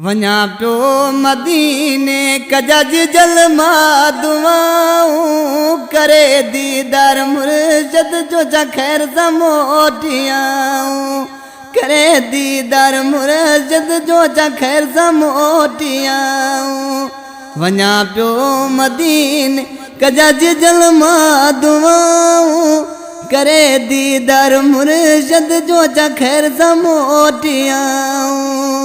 وڃان پيو مديني ڪجا جيجل مان دعائون ڪري ديدار مرشد جو جا خير سان موٽي آئون ڪري ديدار مرشد جو جا خير سان موٽي آئون وڃان پيو مديني ڪجا جيجل مان دعائون ڪري ديدار مرشد جو اچان خير سان موٽي آئون.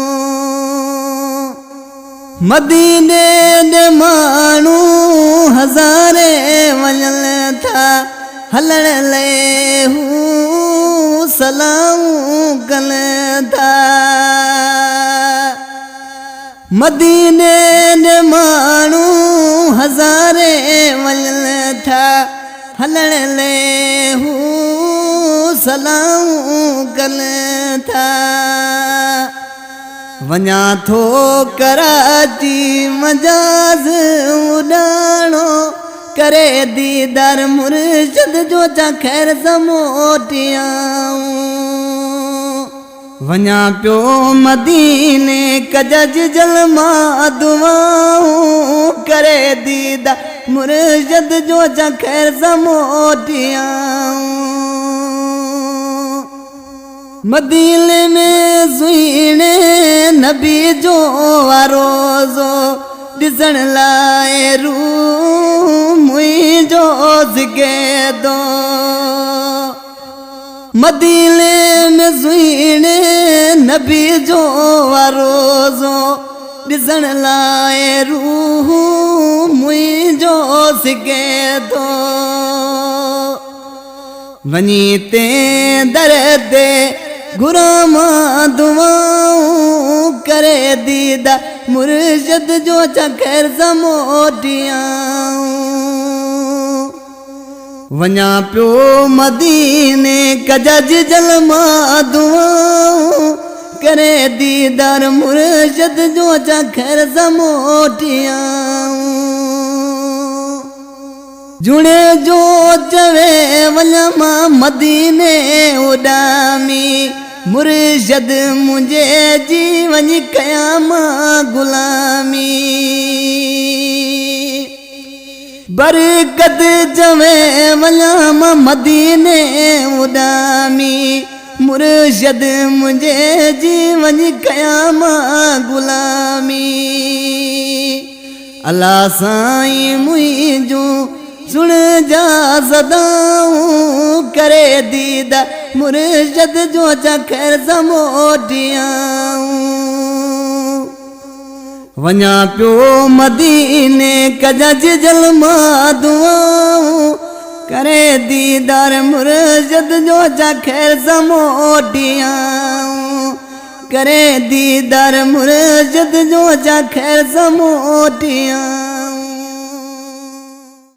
مديني ڏي ماڻهو هزارين وڃن ٿا هلڻ لئي هو صلاحون ڪن ٿا. مديني ڏي ماڻهو هزارين وڃن ٿا. هلڻ لئي هو صلاحون ڪن ٿا. وڃان ٿو ڪراچي مجاز اڏاڻو ڪري ديدار مرشد جو اچان خير سان موٽي آئون. وڃان پيو مديني ڪجا جيجل مان دعائون ڪري ديدار مرشد جو اچان خير سان موٽي آئون. مديني ۾ سهڻي نبي جو آ روضو ڏسڻ لاء روح منهنجو سڪي ٿو. مديني ۾ سهڻي نبي جو آ روضو ڏسڻ لاء روح منهنجو سڪي ٿو. وڃي تين در تي گهران مان دعائون ڪري ديدار مرشد جو اچان خير سان موٽي آئون. وڃان پيو مديني ڪجا جيجل مان دعائون ڪري ديدار مرشد جو اچان خير سان موٽي آئون. جوڻيجو چوي وڃان مان مديني اڏامي مرشد منهنجي جي وڃي ڪيان مان غلامي. برڪت چوي وڃان مان مديني اڏامي مرشد منهنجي جي وڃي ڪيان مان غلامي. الله سائين منهنجون سڻ جا صدائون ڪري ديد مرشد جو اچان خير سان موٽي آئون. وڃان پيو مديني ڪجان جيجل مان دعائون ڪري ديدار مرشد جو اچان خير سان موٽي آئون ڪري ديدار مرشد جو اچان خير سان موٽي آئون.